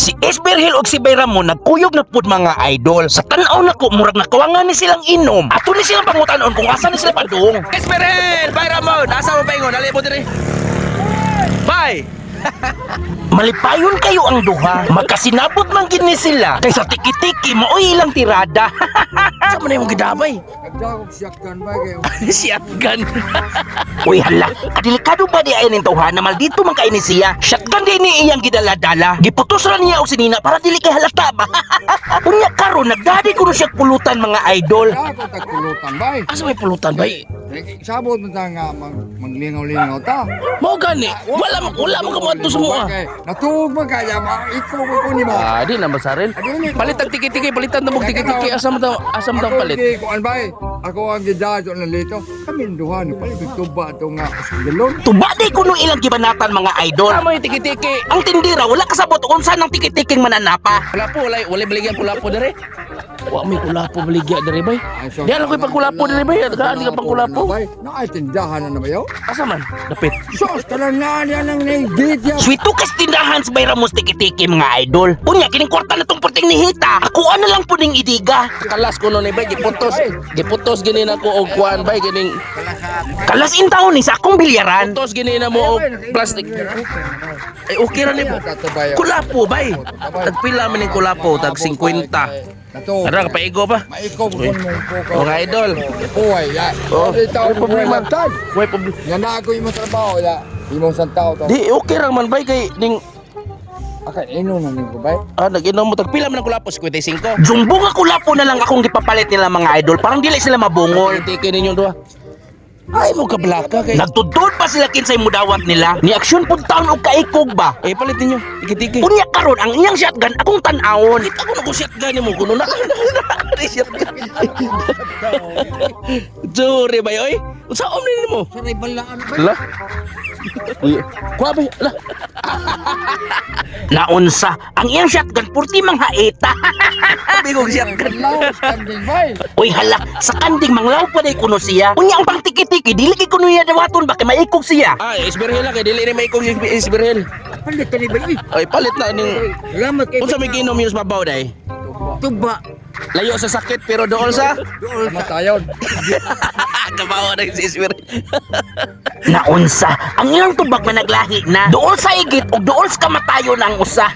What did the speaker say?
Si Esberhil og si Bayramon nagkuyog na pud, mga idol. Sa tan-aw nako, murag nakawangan ni silang inom. Ato ni silang pangutanon kung asa ni sila padung. Esmerel! Bye, Ramon! Asa mo paingon? Dali mo diri. Bye! Malipayon kayo ang duha. Magkasinabot man gid ni sila. Kay sa tiki-tiki maoy ilang tirada. Sa man imong gidabay? Nagdagog shotgun ba kayo? Shotgun. Uy hala, kadelikado ba di ay ning tawhan na maldito man kay ni siya. Shotgun din ni iyang gidala-dala. Giputos ra niya og sinina para dili kay halata ba. Unya karon nagdadi kuno siya pulutan, mga idol. Dagog tagpulutan bay. Asa may pulutan bay? Sabot mo ta nga maglingaw-lingaw ta. Mao gani. Wala mo kamuadto sa mua. Kay natuog man kaya ma ikaw ko ko nimo. Ah, di na masaril. Palit ang tiki-tiki, palitan na mong tiki-tiki. Asa mo ta Ako palit? di kuan bay. Ako ang gidadyo na lito. Kami duha ni palit og tuba to nga galon. Tuba di kuno ilang gibanatan, mga idol. Tama yung tiki-tiki. Ang tindira wala kasabot unsa nang tiki-tiking mananapa. Wala po, wala baligya kulapo dere. Wa may kulapo baligya dere bay. Di ala ko'y pagkulapo dere bay. Gaan ka pangkulapo. Bay, naay tindahan na na bayo. Asa man? Dapit. Sos kanan na niya nang naigit ya. Sweet kas tindahan sa Bayramos tiki-tiki, mga idol. Unya kining kwarta na tong puting ni Hita. Ako na lang puning idiga. Kalas ko nun eh, bay, giputos. Giputos gini na ko og kuan bay gining Kalas in taon ni sa akong bilyaran. putos gini na mo og plastic. Ay, okay ra ni po. Kulapo bay. Tagpila man ning kulapo, tag 50. Natuog. Ara kapaigo pa. Maikaw ko mo ko. Mga idol. Uy, ya. Oh, Di tao may problema. tan. Way problema. Nga na ako imong trabaho ya. Imong santao to. Di okay ra man bay kay ning Akan ino na ning ko bay. ah nag-inom mo tagpila man ang kulapo, 55. Jumbo nga kulapo na lang akong gipapalit nila, mga idol. Parang dili sila mabungol. Tiki ninyong duha. Ay mo kablaka kay. Nagtudod pa sila kinsay mudawat nila. Ni aksyon pud taon og kaikog ba. Eh, palit ninyo. Tiki-tiki. Unya karon ang iyang shotgun akong tan-awon. Kita ko na kung shotgun nimo kuno na. Di shotgun. Jure bay oy. Unsa om nimo? Saray balaan bay. La. Uy, kuha bay. La. Naunsa ang iyang shotgun purti manghaeta. Bigog shotgun. Laos kanding bay. Uy hala, sa kanding manglaw pa day kuno siya. Unya ang pang tiki-tiki dili kay kuno niya dawaton ba kay maikog siya. Ah, Isberhel la kay dili ni maikog Isberhel. Palit ka ni bay. Uy, Ay, palit na ning Salamat kay unsa may ginom yung babaw day? Tuba. Layo sa sakit pero dool sa Matayon. kabaw na si Isberhel. Naunsa ang iyang tubag managlahi na. Dool sa igit ug dool sa kamatayon ang usa.